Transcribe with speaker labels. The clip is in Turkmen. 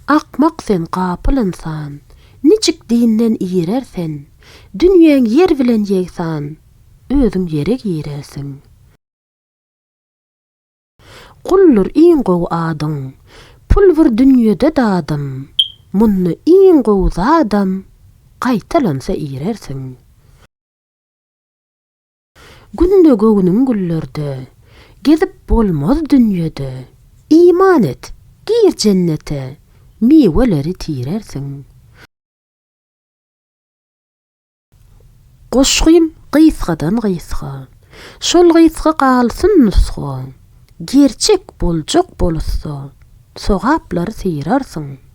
Speaker 1: Akmak sen, gapyl ynsan, Niçik dinden irer sen? Dünýäň ýer bilen ýegsan, Özüň ýere girersiň. Guldur iň gowy adyň, Pul bir dünýede dadym, Munda iň gowy zadam, Gaýtalansa irersiň. Günde göwnüň güllerde, Gezip bolmaz dünýede, Iman et, gir jennete, Miweleri tirersiň. Goşgym gysgadan gysga. Şol gysga galsyn nusga. Gerçek boljak bolsa, sogaplary syrarsyň.